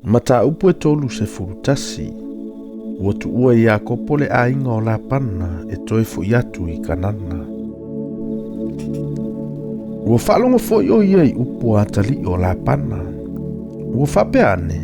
Mataupu e 31, ua tuua e Iakopo le aiga o Lapana e toe fo'i atu i Kanana. Ua faalogo foi o ia i upu a atalii o Lapana. Ua faapea ane,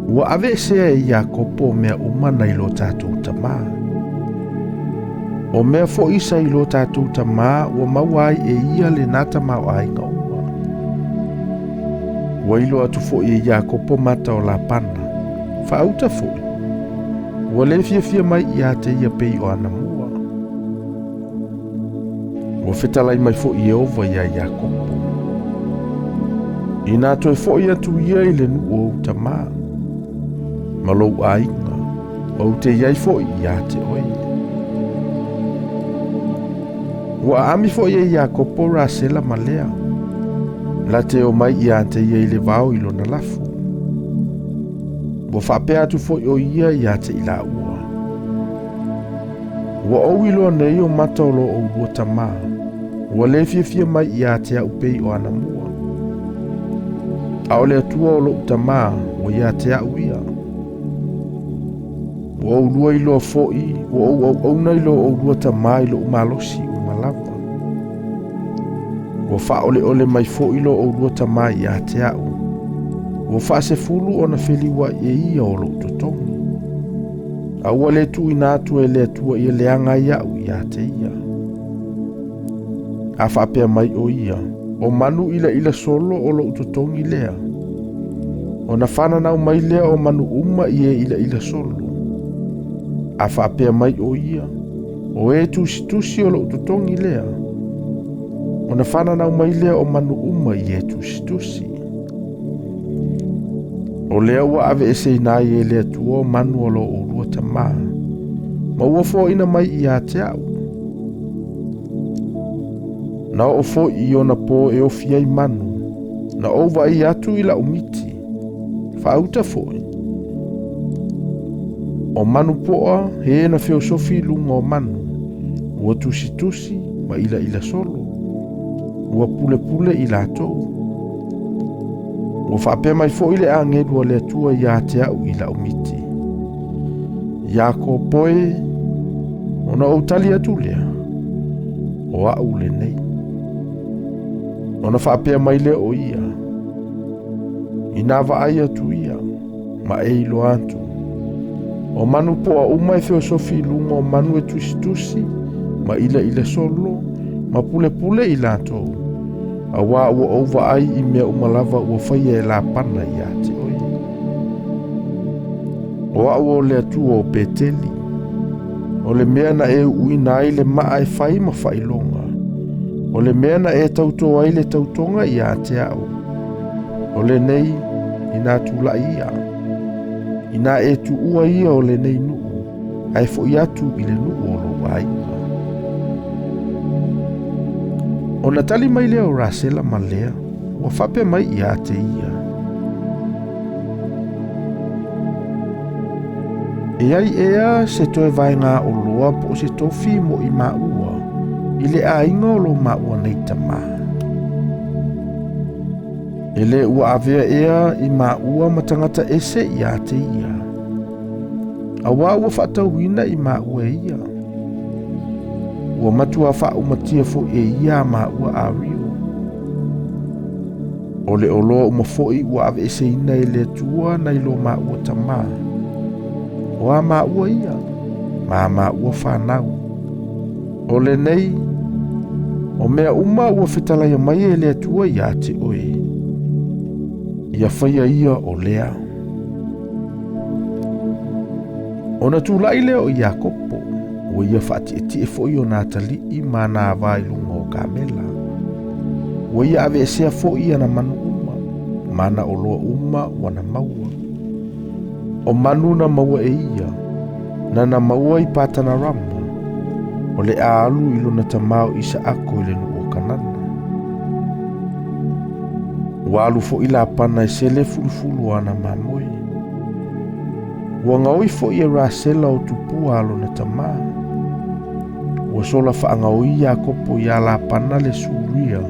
Ua aveesea e Iakopo mea uma nai lo tatou tamā. O mea foi sa i lo tatou tamā ua maua ai e ia lena tamaoaiga uma. Ua iloa atu foi e Iakopo mata o Lapana, faauta foi, ua le fiafia mai ia te ia pei o anamua. Ua fetalai mai foi Ieova iā Iakopo, Inā toe fo'i atu ia i le nuu o ou tamā, ma lou aiga, ou te i ai foi ia te oe. Ua aami foi e Iakopo Rasela ma Lea, la te omai ia te ia i le vao i lona lafu. Ua faapea atu foi o ia ia te i laua, Ua ou iloa nei o mata o lo oulua tamā, ua le fiafia mai ia te a'u pei o anamua. A o le Atua o lo'u tamā ua ia te a'u ia. Ua oulua iloa fo'i, ua ou auauna i lo oulua tamā i lo'u malosi uma lava. Ua faaoleole mai fo'i lo oulua tamā ia te a'u, ua faasefulu ona feliua'i e ia o lo'u totogi. A ua le tuuina atu e le Atua ia leaga ai a'u ia te ia. A faapea mai o ia, O manu ilaila solo o lo'u totogi lea, ona fananau mai lea o manu uma i e ilaila solo. A faapea mai o ia, O e tusitusi o lo'u totogi lea, ona fananau mai lea o manu uma i e tusitusi. O lea ua aveeseina ai e le Atua o manu o lo oulua tamā, ma ua foaina mai ia te a'u. Na oo foi i ona pō e ofi ai manu, na ou vaai atu i la'u miti, faauta foi, o manu po'a he na feosofi i luga o manu, ua tusitusi ma ilaila solo, ua pulepule i latou. Ua faapea mai foi le agelu a le Atua ia te a'u i la'u miti, Iakopo e, ona ou tali atu lea, O a'u lenei. Ona faapea mai lea o ia, Inā vaai atu ia, ma e iloa atu, o manu po'a uma e feosofi i luga o manu e tusitusi ma ilaila solo ma pulepule i latou, auā ua ou vaai i mea uma lava ua faia e Lapana ia te oe. O a'u o le Atua o Peteli, o le mea na e uuina ai le maa e fai ma faailoga, o le mea na e tautō ai le tautoga ia te a'u, o lenei inā tula'i ia, inā e tuua ia o lenei nuu, ae fo'i atu i le nuu o lou aiga. Ona tali mai lea o Rasela ma Lea, ua faapea mai ia te ia, E ai ea se toe vaega oloa po o se tofi mo i maua i le aiga o lo maua nei tamā? E le ua avea ea i maua ma tagata ese ia te ia, auā ua faatauina i maua e ia. Ua matua faaumatia foi e ia a maua ario. O le oloa uma foi ua aveeseina e le Atua nai lo maua tamā. O a maua ia, ma a maua fanau. O lenei, o mea uma ua fetalaia mai e le Atua ia te oe, ia faia ia o lea. Ona tula'i lea o Iakopo, ua ia faatietie foi ona atalii ma ana ava i luga o kamela. Ua ia aveesea foi ana manu uma, ma ana oloa uma ua na maua. O manu na maua e ia, na na maua i Patanarama, o le a alu i lona tamā o Isaako i le nuu o Kanana. Ua alu foi Lapana e sele fulufulu o ana mamoe. Ua gaoi foi e Rasela o tupua a lona tamā. Ua sola faagaoi Iakopo iā Lapana le Suria,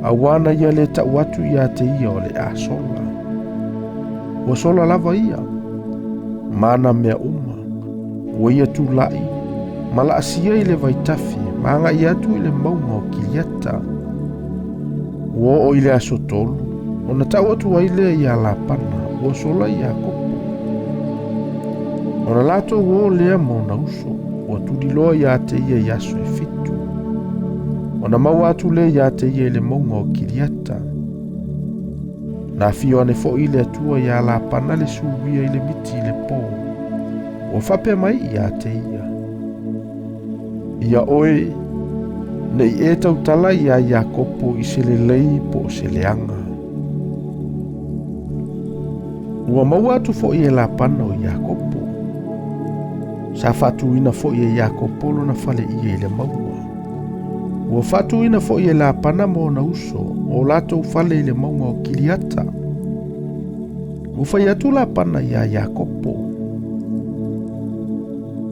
auā na ia le tau atu ia te ia o le a sola. Ua sola lava ia ma ana mea uma, ua ia tulai ma laasia i le vaitafe ma agai atu i le mauga o Kiliata. Ua oo i le aso 3, ona tau atu ai lea ia Lapana ua sola Iakopo. Ona latou o lea ma ona uso, ua tuliloa ia te ia i aso e 7. Ona maua atu lea ia te ia i le mauga o Kiliata. Na afio ane foi le Atua ia Lapana le suia i le miti i le pō. Ua faapea mai ia te ia, ia oe, nei e tautala ia Iakopo i se lelei po o se leaga. Ua maua atu foi e Lapana o Iakopo. Sa faatuina foi e Iakopo lona fale ia i le mauga. Ua faatuina foi e Lapana ma ona uso o latou fale i le mauga o Kiliata. Ua fai atu Lapana ia Iakopo,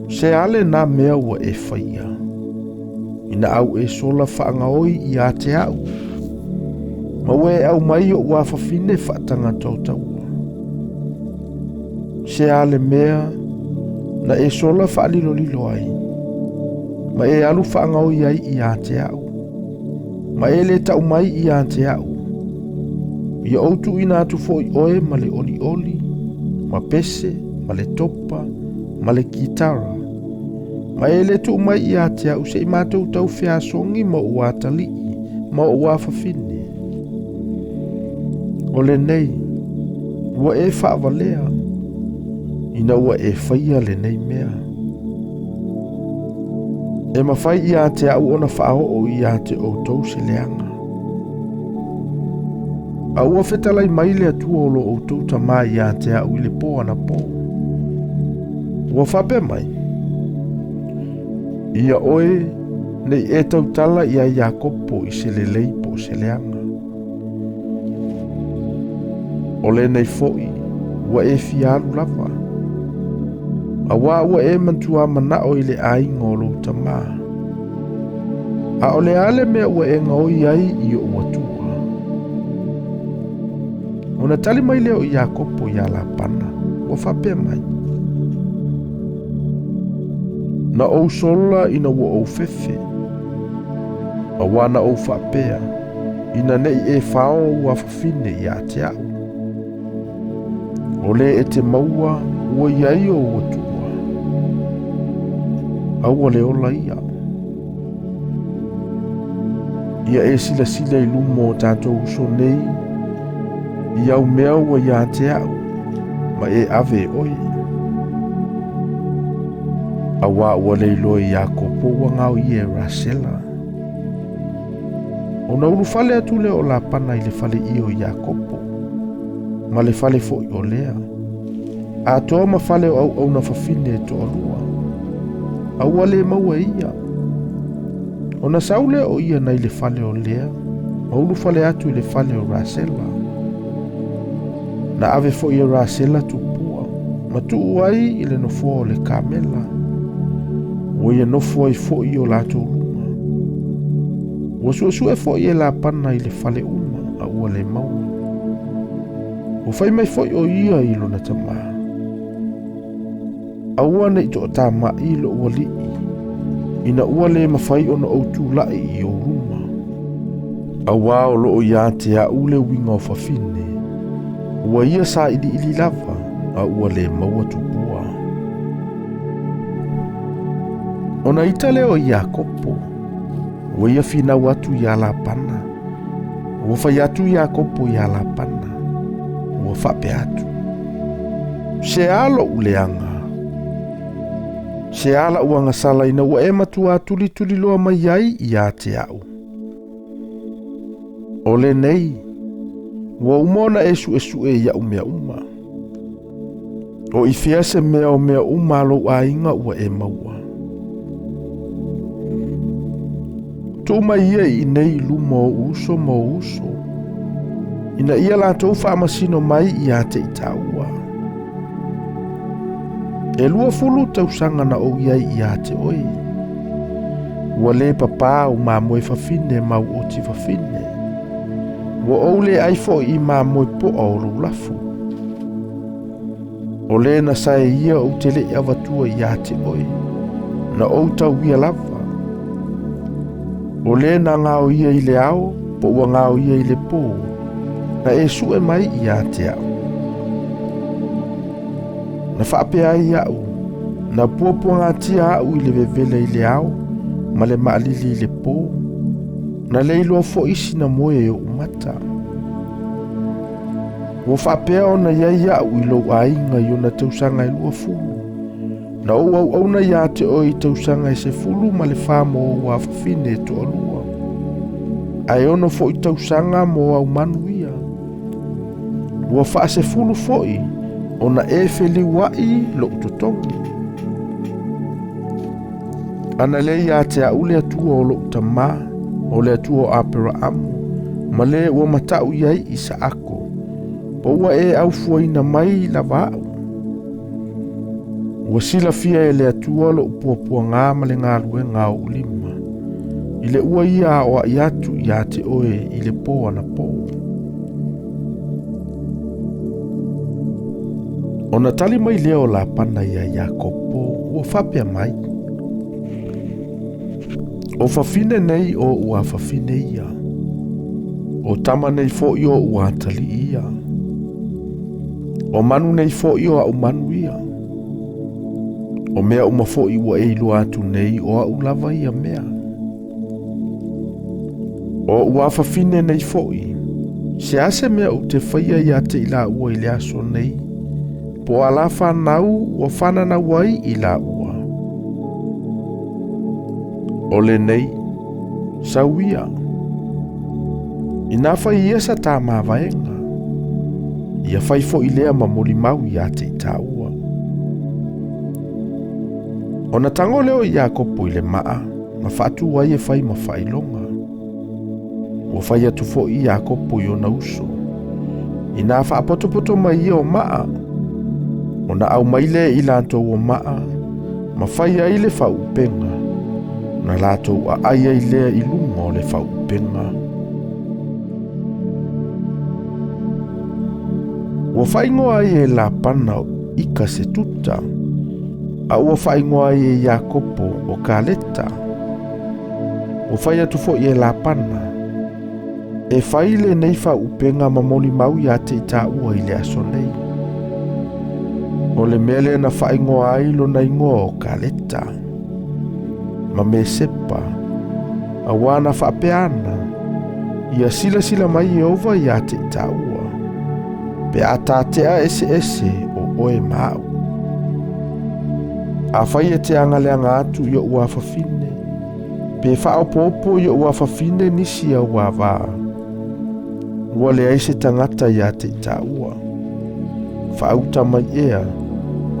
se ale nā mea ua e faia, ina au e sola whaangaoi i a te au, ma ua e au mai o ua fafine whaatanga tautaua. Se ale mea na e sola whaalilolilo ai, ma e alu whaangaoi ai i a te au, ma e le tau mai i a te au, ia outu ina atu foi oe ma le oli oli, ma pese, ma le topa, ma le kitara, ma e le tuu mai ia te au se i mātou tau feasongi ma ua atalii, ma ua fafine. O lenei, ua e whaavalea, ina ua e whaia lenei mea. E mawhai ia te au ona whaao ia te outou se leanga. A ua fetalai mai le Atua o lo outou tamā ia te au i le pō ana pō. Ua whapea mai, ia oe nei e tautala ia Iakopo i se lelei po se leaga. O lenei foi, ua e fia alu lava. A wā ua e mantua manao i le aiga o lou tamā. A o le ale mea ua e ngaoi ai i o atua. Ona tali mai lea o Iakopo ia Lapana, ua faapea mai, na ou sola ina ua ou fefe, a wā na ou faapea, ina nei e whao ua fafine ia te au. O le e te maua ua iai o ua tua. A ua le ola ia. Ia e sila sila i lumo o tātou uso nei, i au mea ua ia te au, ma e ave e oe. A wā ua leiloa i Iakopo ua ngao ia e Rasela. Ona ulufale atu lea o Lapana i le fale ia o Iakopo, ma le fale foi o Lea. Atoa ma fale o au auna fafine e toalua. A ua le maua ia. Ona sau lea o ia nei le fale o Lea, ma ulufale atu i le fale o Rasela. Na ave foi e Rasela tupua, ma tuu ai i le nofoa o le kamela. Ua ia nofo ai foi o latou luma. Ua suesue foi e Lapana i le fale uma, a ua le maua. Ua fai mai foi o ia i lona tamā. A ua nei to tāma'i lo ua li'i, ina ua le mawhai ona o tūla'i i o ruma. A wā o loo ia te a ule winga o fafine, ua ia sa ili ili lava, a ua le maua tupua. Ona ita leo Iakopo, ua ia finau atu ia Lapana, ua fai atu Iakopo ia Lapana, ua faapea atu, se alo uleanga, se ala uanga sala ina ua e matua tuli tuli loa mai ai ia te au. O lenei, ua umona e su e su e ia umea uma. O i fia se mea o mea uma lou aiga ua e maua. Tuu mai ia i nei luma o uso ma o uso, ina ia latou faamasino mai ia te i tāua. E 20 tausaga na ou iai ia te oe. Ua le papā o mamoe fafine mau oti fafine. Ua ou le ai foi i mamoe poa o lou lafu. O lē na sae ia ou te le i avatua ia te oe, na ou tauia lava. O lē na gaoia i le ao, po ua gaoia i le pō, na e sue mai ia te au. Na faapea ai au, na puapuagatia au i le vevela i le ao, ma le maalili i le pō, na le iloa foi sina moe e oʻu mata. Ua faapea ona i ai au i lou aiga i ona tausaga e 20, na ou auauna ia te oe i tausaga e 14 mo ou afafine e toalua, ae 6 foi tausaga mo au manu ia. Ua faasefulu foi ona e feliuai lou totogi. Ana le ia te au le Atua o lou tamā, o le Atua o Aperaamu, ma le ua matau i ai Isaako, po ua e aufuaina mai lava au. Ua silafia e le Atua lou puapuaga ma le galuega o ulima, i le ua ia aoai atu ia te oe i le pō anapo. Ona tali mai lea o Lapana ia Iakopo, ua faapea mai, O fafine nei o ua fafine ia, o tama nei foi o ua atalii ia, o manu nei foi o au manu ia, o mea uma foi ua e iloa atu nei o au lava ia mea. O ua fafine nei foi, se ase mea ou te faia ia te i la ua i le aso nei, po a la whanau ua whananau ai i la ua. O le nei, sau ia. Ina whai ia sa tā māwaenga, ia whai fo i lea ma moli mau ia te i tā ua. O na tango leo i Iakopo i le maa, ma whaatu ai e whai ma whailonga. Ua whai atu fo i Iakopo i ona uso. Ina whaapotopoto mai ia o maa, o na au maile i lātou o maa, ma whai ai le whaupenga, na lātou a ai ai lea i lunga o le whaupenga. Ua whaingoa ai e Lapana o Ika se tuta, a ua whaingoa ai e Iakopo o Kaleta. Ua whai atu fo i e Lapana, e whai le nei whaupenga ma moli mau ia te i tā ua i le aso nei. O le mele na whaingoa ai lo na ingoa o Kaleta, ma me sepa, a wana whaapeana, ia sila sila mai Iehova ia te i tā ua, pe a tātea ese ese o oe mau. A whai e te anga leanga atu i o ua whawhine, pe whaopopo i o ua whawhine nisi a ua wā. Ua le ai se tangata ia te i tā ua. Whaauta mai ea,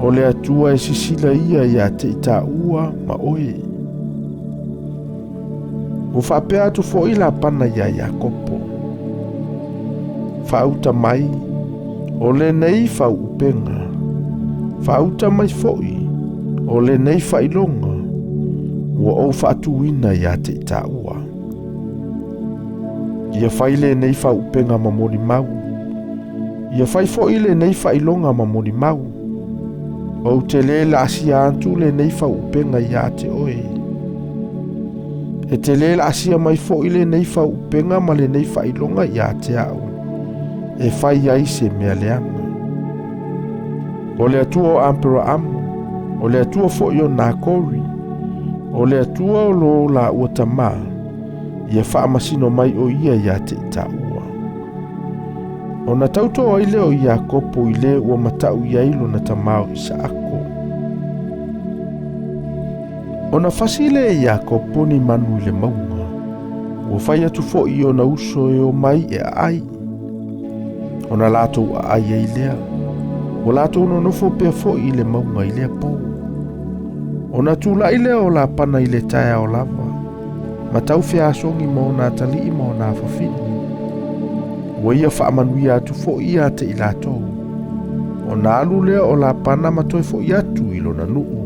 o le Atua e sisila ia ia te i tā ua ma oe. Ua whaapea atu fo i Lapana ia Iakopo. Whaauta mai, o le nei whaupenga. Whaauta mai foi, o le nei whailonga. Ua o whaatuina ia te i tā ua. Ia whai le nei whaupenga ma moli mau. Ia whai foi le nei whailonga ma moli mau. O te le la asia atu le nei whaupenga ia te oe. E te le la asia mai foi le nei whaupenga ma le nei whailonga ia te au. E whai ai se mea leanga. O le Atua o Aperaamu, o le Atua foi o Nakori, o le Atua o lo la ua tamā, ia whaamasino mai o ia ia te i tā ua. O na tauto ai leo i Iakopo i le ua matau i ai lo na tamao Isaako. O na fasile e Iakopo ni manu i le maunga, ua whai atu fo i ona uso e o mai e ai. O na lātou a ai ai lea, ua lātou nonofo pea fo i le maunga i lea pō. O na tūlai lea o Lapana i le taea o lava, ma tau feasongi ma ona atalii ma ona afafine. Ua ia faamanuia atu fo ia te i lātou. O na alu lea o Lapana ma toe fo i atu i lona nuu.